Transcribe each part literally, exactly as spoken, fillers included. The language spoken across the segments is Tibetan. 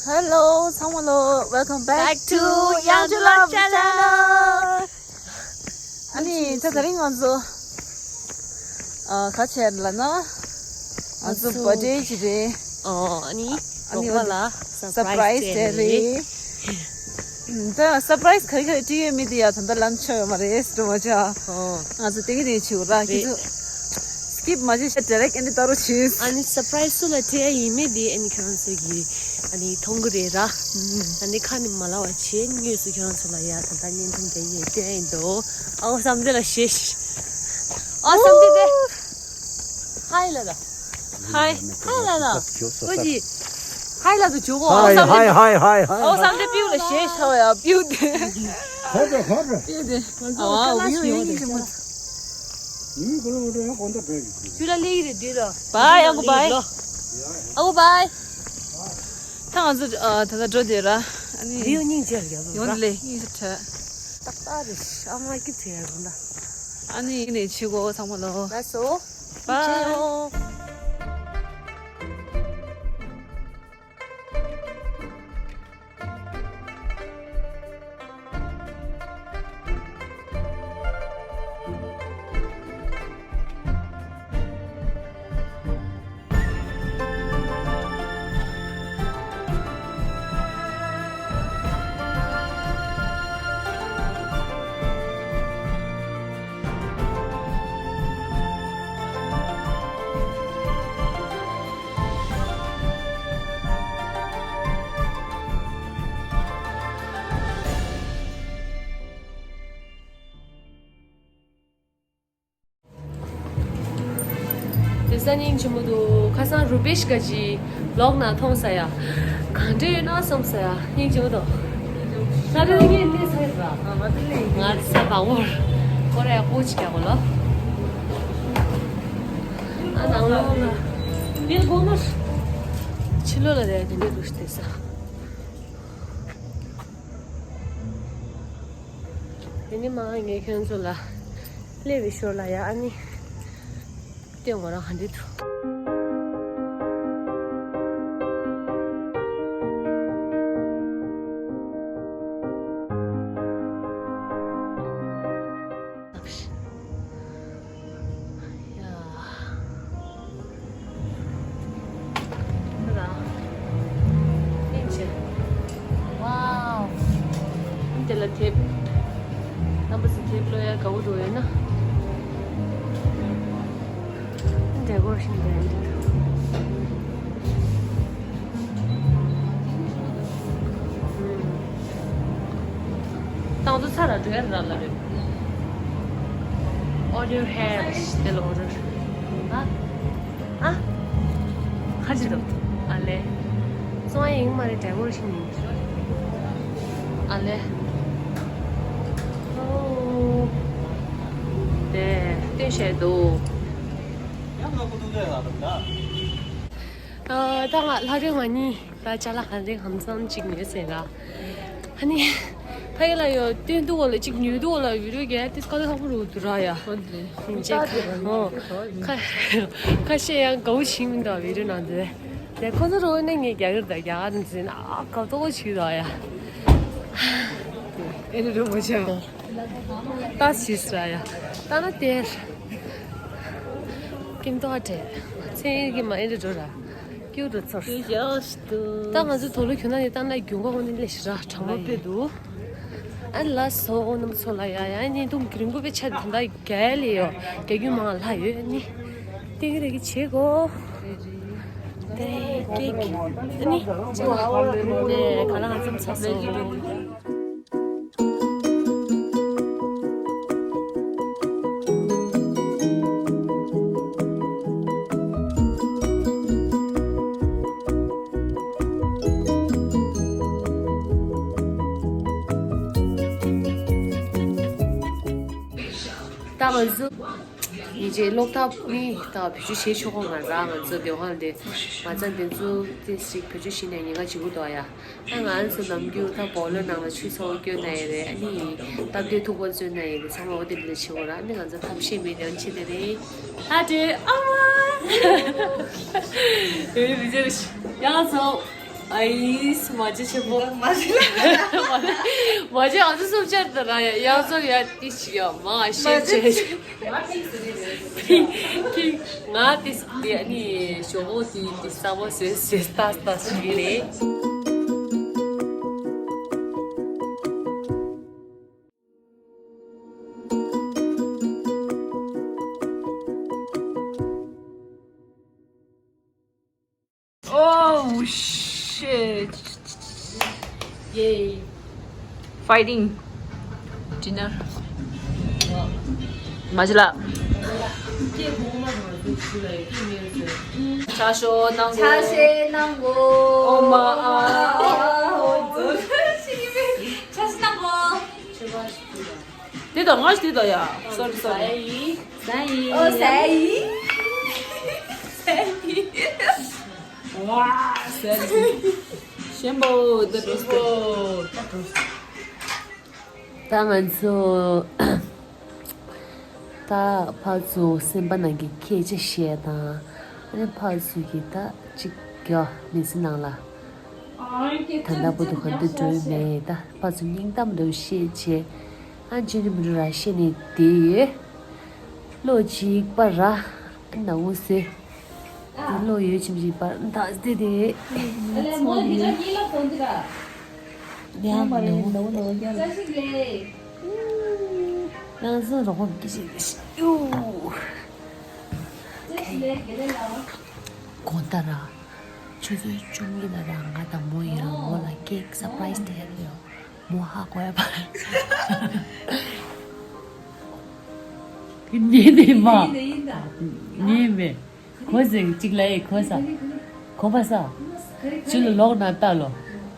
Hello ཚང་མ་ལོ། Welcome back to Young to Love channel. ཨ་ནི་ད་དེ་རིང་ང་ཚོ་ཨ་ག་བྱས་ལབ་ན། ང་ཚོ་བར་ཐི་ཌེ་ཅིག་རེད། ཨོ་ཨ་ནི་ཨ་ནི་རོགས་པ་ལ་སར་པ་རའི་སི་ཌེ་རེད། ད་སར་པ་རའི་སི་ག་རེ་ག་རེ་སྤྲད་ཡོད་མེད་དེ་ཡ་ད་ལྟ་ལབ་ཆོག་ཡོད་མ་རེད། སྤྲོ་མ་ཆ། ཨོ་ང་ཚོ་དེ་གི་རེད་བྱེད་དགོས་ར། ཁྱེད་ཚོ་སི་ཀིབ་མ་བྱེད་ཤ་ཌི་རེག་ཊི་ཨ་ནི་ལྟ་རོགས་བྱེད། ཨ་ནི་སར་པ་རའི་སི་སུ་ལ་སྤྲད་ཡ་ཡིན་མེད་དེ་ཨ་ནི་ཁྱེད་རང་ཚོ་གི་ཨ་ནི་མཐོང་གི་རེད་ར། ཨ་ནི་ཁ་ནས་མ་ལབ་པ་བྱེད། དངོས་སུ་ཁྱེད་རང་ཚོ་ལ་ཡ་ད་ལྟ་བརྙན་ཐུང་དེ་ཡས་སྟོན་ཡིན་འདུག་ཨའོ་བསམ་དེ་ལ་ཞེས། ཨའོ་བསམ་དེ་དེ། ཧའི་ལ་ད། ཧའི། ཧའི་ལ་ད། ཀོ་ཅི། ཧའི་ལ་ད་ཇོ་གོ། ཧའི་ཧའི་ཧའི་ཧའི་ཧའི། ཨའོ་བསམ་དེ་པིའུ་ལ་ཞེས་ཤ་བ་ཡ་པིའུ་དེ། ཧོ་ར་ཧོ་ར། པིའུ་དེ། ཨའོ་ཡོ་ཡོ་ཡིན་གྱི་མ། ཡིན་གོ་ལོ་འགྲོ་ཡང་གོ་འདྲ་བྲལ་གྱི། ཇུ་ལ་ལེ་ཡི་རེད་དེ་ལ། བའི་ཨ་ཁུ་བའི། ཨ་ཁུ་བའི། ད་ང་ཚོ་ཨ་ད་ལྟ་འགྲོ་བསྡད་ར། ཨ་ནི་རིའུ་སྙིང་རྗེ་ལ་ཡོད་ཡོང་ར། དེ་ལས་སྙིང་རྗེ་ཁྲལ། ཏག་ཏག་རེད། ཨ་མ་སྐྱིད་ཚེ་ཡར་རུང་ལ། ཨ་ནི་ཡིན་ནས་ཆི་གོ་ཚང་མ་ལོ། ལགས་སོ། བའི། དེ་ས་སྙིང་རྗེ་མོ་འདུག་ཁ་སང་རུ་པེཤ་ག་ཅིག་ལོག་ན་མཐོང་ས་ཡ། གང་འདྲ་ཡོད་ན་བསམ་ས་ཡ། སྙིང་རྗེ་མོ་འདུག་ད་རེས་ངས་ལྟས་ས་ཡོད་ར། ང་ལྟས་ལས་ང་ས་བ་འོར་ཀོ་རེ་ཡ་ཀོ་ཅིག་རྒྱག་གོ་ལོ། ཨ་ནང་ལོགས་ལ་ཡོད་དགོས་མ། ཕྱི་ལོགས་ལ་རེད་དེ་འདྲའི་རུ་ཤི་དེ་ས། དེ་ནི་མ་ངས་ཁྱོད་ཚོ་ལ་སླེབས་པའི་ཞོར་ལ་ཡ་ཨ་ནི་སྟོན་དགོས་ར་ག་འདྲ་འདུག་ཡ། ཨིན་ཅི། ཝའོ། ཨིན་དེ་ལ་དེབ། རྣམ་པ་ཚོ་དེབ་ཀློག་ཡ་དགའ་བོ་འགྲོ་ཡོད་ན། ཨིན་དེ་གོ་ཤིན་དེ་ཨིན་དེ། ཏང་དུ་ཚ་ར་འགྲོ་ཡ་ར་ལ་རེད། Order here དེ་ལ་order། ཨ། ཨ། ཁ་ཅིག་འདུག་ཨ་ལེ། བཙོང་ཡ་ཡིན་མ་རེད་འདྲ་བོ་ཞིག་ཡིན། ཨ་ལེ། ཨོ། དེ་སྟོན་བཤད་འདུག་ཨ། ད་ང་ལྷ་རི་ང་གཉིས་ད་ཅ་ལག་ག་རེ་གང་འཚམ་ཅིག་ཉོས་ཟེར་ལ། ཨ་ནི། ཕ་གི་ལ་ཡོད་སྟོན་དུ་བ་ལ་ཅིག་ཉོས་དུ་བ་ལ་བི་ཌིའོ་རྒྱག་དེ་ཀ་ལ་ཧ་གོ་རུ་དུ་ར་ཡ། ཅེ་ཁ་ཧོ། ཁ་ཁ་ཤས་ཡང་དགའ་བོ་ཞིག་མི་འདུག་བི་ཌིའོ་ནང་དུ། དེ་ཁོ་ཚོ་རོ་ནས་ངས་རྒྱག་གི་རེད་ད་རྒྱག་ག་འཛིན་ཨ་དགའ་ཏོག་ཞིག་ར་ཡ། ཨེ་ནི་རུ་མོ་ཆེ། ཏ་ཞིག་ར་ཡ། ཏ་ན་དེ། ཀིམ་ཏོ་ཨ་ཏྲེ། ཚེ་གི་མ་ཨེ་འདྲ་འགྲོ་ར། ཀྱུ་རུ་ཚོར། ད་ང་ཚོ་དོ་ལུ་ཁྱོད་ན་ནི་ད་ན་རྒྱུན་ག་འོ་ནི་ལས་ཤི་ར་གྲང་མོ་དཔེ་འདུག་ཨ་ལ་སོ་འོ་ནམ་ཚོ་ལ་ཡ་ཡ་ནི་དུང་གི་རིང་པོ་པའི་ཆ་དེ་འདྲ་རྒྱལ་ལེ་ཡོ་རྒྱལ་རྒྱུ་མང་ལ་ཡོད་ནི། ཏིང་རེ་གི་ཆེ་གོ། དེ་ཀེ་ཀི་ནི་ཅི་ལ་ནི་ག་ལ་ང་ཚོ་ཚ་སོ། ད་ང་ཚོ་ཡིན་ཅེ་ལོག་ཐབས་ནི་ད་བེད་སྤྱོད་བྱེད་ཆོག་གོ་ང་རང་ང་ཚོ་དེ་ཧོན་དེ་མ་ཚང་དེ་ཚོ་དེ་ཞིག་བེད་སྤྱོད་བྱེད་ནས་ཉེན་ཁ་ཆེ་པོ་འདུག་ཡ། ད་ང་ཚོ་ནམ་རྒྱུན་ད་བོ་ལོ་ནང་ལ་ཆུ་ཚ་བོ་སྐྱོན་ན་ཡ་རེད། ཨ་ནི་སྟབས་བདེ་ཐུག་པ་བཙོན་ན་ཡ་རེད། ཚང་མ་འོ་དེ་འདྲ་ཆེ་བོ་ར། ཨ་ནི་ང་ཚོ་ཐབས་ཤེས་མེད་དེ་ཨ་ནི་ཆེ་དེ་རེད། ད་དེ་ཨ་མ་ཡོད་མི་ཚེ་རེད། ཡག་སོང་། ཨའི་མ་བྱེད་ཆེན་པོ། མ་བྱེད་ལ། མ་བྱེད། ང་ཚོ་སུམ་ཆར་དུ་ར་ཡ་ཡང་ཚོ་ཡ་ཏི་ཞིག་ཡ་མ་ཤེས་ཆེ། ང་ཏི་ཡ་ནི་ཞོག་ཏི་ཏི་ས་མོ་སེ་སེ་ཏ་ཏ་ཞིག་རེད། Oh shit. Yay. Fighting. Dinner. མ་བྱེད་ལ། ཆ་ཤོ་གནང་གོ། ཆ་ཤེ་གནང་གོ། ཨོ་མ་ཨ། ཆ་ཤེ་གནང་གོ། དེ་དང་ང་ཞིག་དེ་དང་ཡ། Sorry, sorry. ཟ་ཡི། ཟ་ཡི། ཨོ་ཟ་ཡི། ཟ་ཡི། ཝ། ཟ་ཡི། ཞེན་པོ་དེ་འགྲོ་སྟེ། ད་ང་ཚོ་ད་ཕར་ཚུར་སེམས་པ་ནང་གི་སྐད་ཆ་བཤད་དང་། ཨ་ནི་ཕར་ཚུར་གྱི་ད་ཅིག་གི་མི་ཚེ་ནང་ལ། ད་ལྟ་བུ་དུ་ག་འདི་འགྲོ་མེད་ད་ཕར་ཚུར་སྙིང་གཏམ་འདྲ་བཤད་བྱས། ཨ་ཅི་འདྲ་མི་འདྲ་ར་བཤད་ནས་བསྡད་ཡོད། ལོ་གཅིག་པ་ར་ཨ་ན་འུ་སེ། ལོ་ཡོད་ཅིམ་ཅིག་པར་ད་བསྡད་དེ། ཡང་ནུ། ཡང་ཚོ་རོགས་པ་སྐྱིད་ཤིག་ཡོ། གོང་ལྟར་ར། ཆུ་ཚོད་བཅུ་གཉིས་ལ་ར་ང་དང་མོ་ཡིན་ར་མོ་ལ་ཀེག་སར་པ་རའི་སི་སྤྲད་ཡོད། མོ་ཧ་གོ་ཡ་པ། ཉེ་ནས་མ། ཉེ་མེད། གོ་ཟེར་གཅིག་ལ་ཡི་གོ་ས། གོ་པ་ས། ཆུ་ལ་ལོག་ན་ལྟ་ལོ།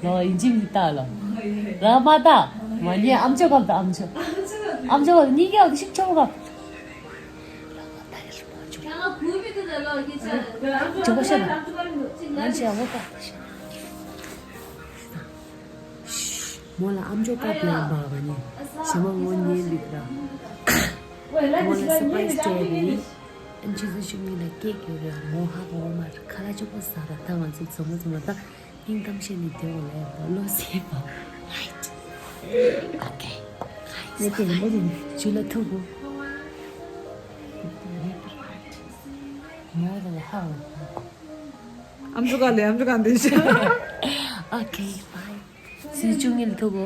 ལོག་ཡིན་གཅིག་མི་ལྟ་ལོ། ར་མ་ལྟ། མ་ཉེ་ཨམ་ཅོག་གབ་ད་ཨམ་ཅོག་ཨམ་ཅོག་གབ་གཉིས་ཀའི་འོག་ཏུ་ཤིག་ཆོག་གབ། ཅོག་པ་ཤ་ལ། ང་ཅི་ཨ་བོ་ལྟ། མོ་ལ་ཨམ་ཅོག་བཀབ་ལ་འབག་ག་ནི། ཞི་མ་ངོ་ཉེ་ལུག་ར། མོ་ལ་སར་པ་རའི་སི་སྤྲད་རེད། ཨ་ཆུ་ཚོད་བཅུ་གཉིས་ལ་ཀེག་ཡོད་རེད། མོ་ཧ་གོ་མ་རེད། ཁ་ལག་ཅོག་པོ་ཟ་ར་ད་ང་ཚོ་མཚན་མོ་མཚན་མོ་ད་སྙིང་གཏམ་བཤད་ནས་བསྡད་འོ་ལས་པ་བློ་སེ་པ། Right. Okay. ལས་དེ་རིང་པོ་དེ་ནི་ཆུ་ལ་ཐུག་གོ། མོ་ལ་ཧ་འོ། ཨམ་ཅོག་ག་ལས་ཨམ་ཅོག་ག་འདི་ཤ། Okay, bye. སི་ཆུ་ངིལ་ཐུག་གོ།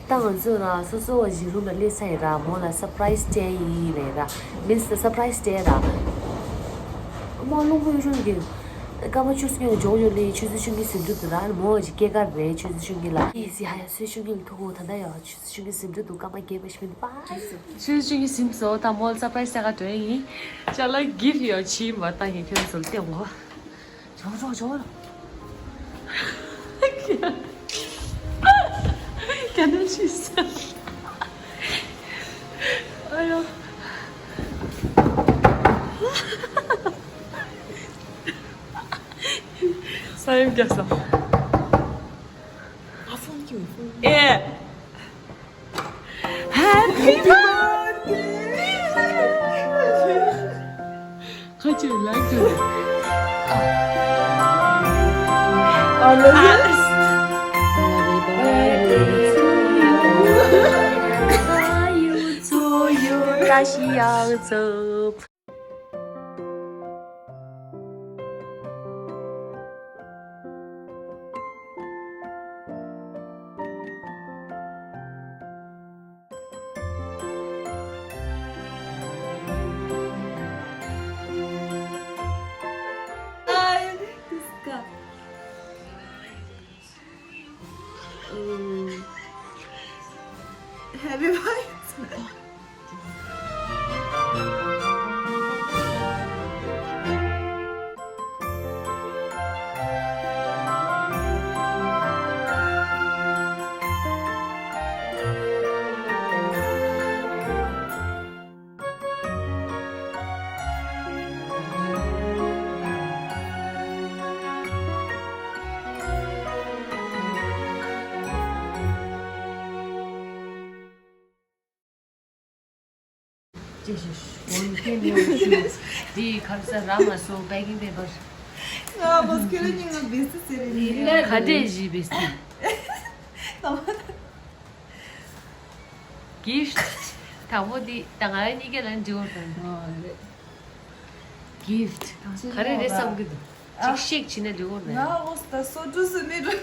ད་ང་ཚོ་ལ་སོ་སོ་བ་ཞིག་རུམ་ལ་སླེབས་ཚར་ཡིན་ར། མོ་ལ་སར་པ་རའི་སི་སྤྲད་ཡིན་རེད་ར། མིན་སི་སར་པ་རའི་སི་སྤྲད་ར། མ་རླུང་བུ་ཡོད་ཤོང་གི། སྐར་མ་བཅུ་གསུམ་ཡོད་ན་འཇོག་ཡོད་ལེ། ཆུ་ཚོད་བཅུ་གཉིས་ཟིན་འགྲོ་འདུག་ར། མོ་བ་ཞིག་སྐྱེས་སྐར་རེད་ཆུ་ཚོད་བཅུ་གཉིས་ལ། ཡེ་སི་ཧ་ཡ་སི་ཆུ་ཚོད་བཅུ་གཉིས་ལ་ཐུག་གོ། ད་ལྟ་ཡ་ཆུ་ཚོད་བཅུ་གཉིས་ཟིན་འགྲོ་འདུག་སྐར་མ་བརྒྱད་པ་ཞིག་མིན་པ། ཆུ་ཚོད་བཅུ་གཉིས་ཟིན་སོང་། ད་མོ་ལ་སར་པ་རའི་སི་སྤྲད་ག་འགྲོ་ཡིན། ཅ་ལག་གིཕ་ཡོད་ཕྱིན་པ་ད་ངས་ཁྱོད་ཚོ་ལ་སྟེར་འོ། ཇོ་ཇོ་ཇོ། Can you see? ཨ་ཡོ། ས་ཡོམ་རྒྱག་སོང་། ཨ་ཕོན་གྱི་མི་ཕོན། ཨེ། Happy birthday. How'd you like to? Happy birthday to you. To you. Happy birthday. ཅེས་ཞུ། འོན་ཏེ་མེའོ་ཞུ། འདི་ཁ་ས་ར་མ་སོ་པེ་ཀིང་པེ་པར། ང་མོ་སི་ཀོ་ལ་ཉིན་ང་བེ་སི་ཟེར་རེད། ག་འདྲས་ཞིག་བེ་སི། གིཕ་ཊི། དང་པོ་འདི་ད་ང་གཉིས་ཀ་ལ་འབྲི་བར་དང་། གིཕ་ཊི། ག་རེ་རེད་བསམ་གི་འདུག་ཅིག་ཤེག་བྱས་ན་འགྲིག་གོ་ནས། ང་འོ་ད་སོ་ཏྲུ་སི་མི་རུ།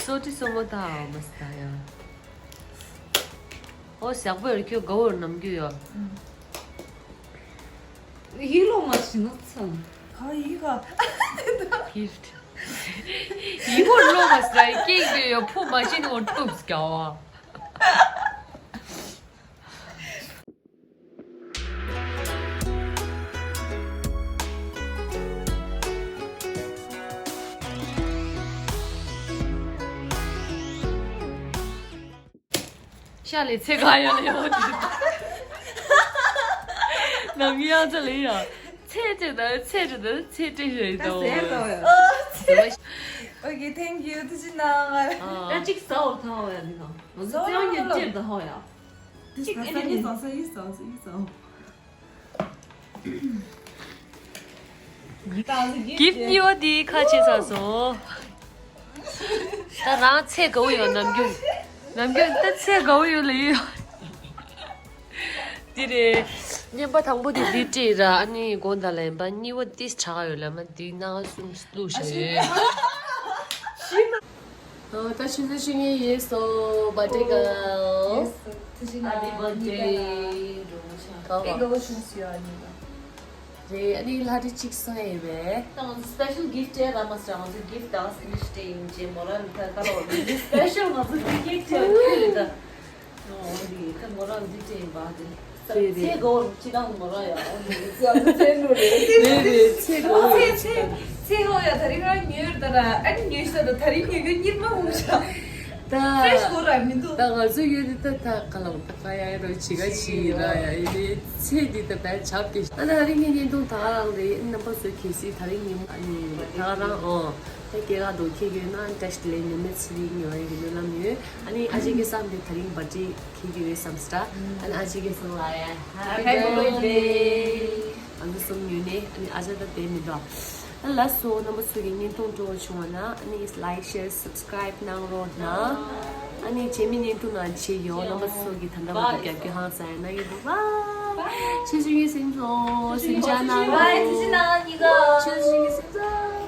སོ་ཏྲུ་སོ་མོ་ད་མ་སི་ད་ཡ། ཨོ་ཞག་པོ་ཡོད་ཁྱོད་དགའ་བོར་ནམ་རྒྱུ་ཡོད། ཡིག་ལོ་མ་ཤི་ན་ཚང་། ག་ཡིག་ག་གིཕ་ཊི། ཡིག་བོར་ལོ་མ་སི་ད་ཡ་ཀེག་དེ་ཡོད་ཕུ་མ་ཤི་ནི་འོ་ཏུབ་སྐྱ་བ། ཤ་ལས་ཚེ་ག་ཡ་ལ་ཡོད་དེ། ནམ་ཡང་ཚ་ལས་ཡ། ཚེ་ཚེ་ད་ཚེ་ཚེ་ད་ཚེ་ཏྲེ་ཡོད་དོ། ཨོ་ཁེ། ཐེང་ཀྱུ། ཐུགས་རྗེ་གནང་། ཨ་གཅིག་ཟ་འོ་ཐང་འོ་ཡ་འདི་གང་། ང་ཚོ་ཚེ་བ་ཉིད་ཏྲེ་ད་ཧོ་ཡ། གཅིག་ཨ་ནི་ཡིན། གིཕ་ཊི་གཉིས་པ་དེ་ཁ་ཕྱེ་ཚར་སོང་། ད་རང་ཚེ་དགའ་བོ་ཡོད་ནམ་རྒྱུན། ནམ་རྒྱུན་ད་ཚེ་དགའ་བོ་ཡོད་ལ་ཡོད། འདི་རེད། བརྙན་པ་དང་པོ་དེ་འདི་སྤྲད་ར། ཨ་ནི་དགོང་དག་ལ་ཡིན་པ་གཉིས་པ་ཏིས་དྲག་ཡོད་ལ་མ་འདི་ན་གསུམ་བླུགས་བཞག་ཡོད། ད་ཆུ་ཚོད་བཅུ་གཉིས་ཡིན་སོ། བར་ཌེ་གལ། ཐུགས་རྗེ་གནང་། Happy birthday. དགའ་བོ་བྱུང་སོང་ཨ་ནི། རེད། ཨ་ནི་ལྷ་འདྲེ་གཅིག་སོང་ཡོད་པས། ད་ང་ཚོ་སི་པེ་ཤལ་གིཕ་ཊི་ར་མ་སི་ང་ཚོ་གིཕ་ཊི་དང་ཨིན་ལིཤ་སྤྲད་ཡིན་ཅེ་མོ་རང་ད་ད་རོ་སི་པེ་ཤལ་ང་ཚོ་གིཕ་ཊི་ཁྱེད་ཁྱེད་རེད་ད། ཨོ་འདི་ད་མོ་རང་འདི་སྤྲད་ཡིན་པ་དེ། རེད་རེད། ཚེ་གོ་ཅི་དང་མོ་རང་ཡ། ཨོ་འདི་ཚེ་ཚེ་ལོ་རེད། རེད་རེད། ཚེ་གོ་ཚེ་ཚེ་ཚེ་གོ་ཡ། ད་རིང་ང་ཉོས་ད་ར། ཨ་ནི་ཉོས་ཤ་ད་ད་རིང་ཉོས་གི་གཉིད་མ་འོང་ཤ། ད་ཕེ་རེཤ་གོ་ར་མི་འདུག་ད་ང་ཚོ་ཡོད་དེ་ད་ད་ག་ལ་ད་ག་ཡ་རོ་ཅི་ག་ཅི་ར་ཡ་ཡི་ཚེ་འདི་ད་ད་ཆབ་ཀྱི། ཨ་ད་རིང་ངའི་བརྙན་ཐུང་ད་ག་རང་རེད། རྣམ་པ་ཚོ་གལ་སྲིད་ད་རིང་ཉིན་ཨ་ནི་ད་ག་རང་ཨོ་ད་སྐྱེས་སྐར་དུ་ཁྱེད་ཀྱི་ན་བཀྲ་ཤིས་བདེ་ལེགས། ཉི་མ་ཚེ་རིང་ཉོ་ཡ་གི་སྨོན་ལམ་ཡོད། ཨ་ནི་ཨ་ཅེ་གི་བསམ་དེ་ད་རིང་བར་ཌེ་ཁྱེད་ཀྱི་རེད་བསམ་སྟ། ཨ་ནི་ཨ་ཅེ་གི་སོང་ལ་ཡ། Happy birthday. ང་ཚོ་གསུམ་ཉོས་ནས་ཨ་ནི་ཨ་ཅག་ད་དེ་མི་འདུག་ཨ་ལགས་སོ། རྣམ་པ་ཚོ་གི་བརྙན་ཐུང་སྤྲོ་བོ་བྱུང་བ་ན་ཨ་ནི་like, share, subscribe གནང་རོགས་གནང་། ཨ་ནི་རྗེས་མའི་བརྙན་ཐུང་ནང་མཇལ་ཡོང་། རྣམ་པ་ཚོ་གི་ད་ལྟ་བར་དུ་རྒྱབ་སྐྱོར་ཧང་སང་གནང་གི་འདུག་ལ། ཆུ་ཆུ་གི་སེམས་ཚོ་སེམས་ཅག་གནང་། ཆུ་ཆུ་གི་སེམས་ཚོ།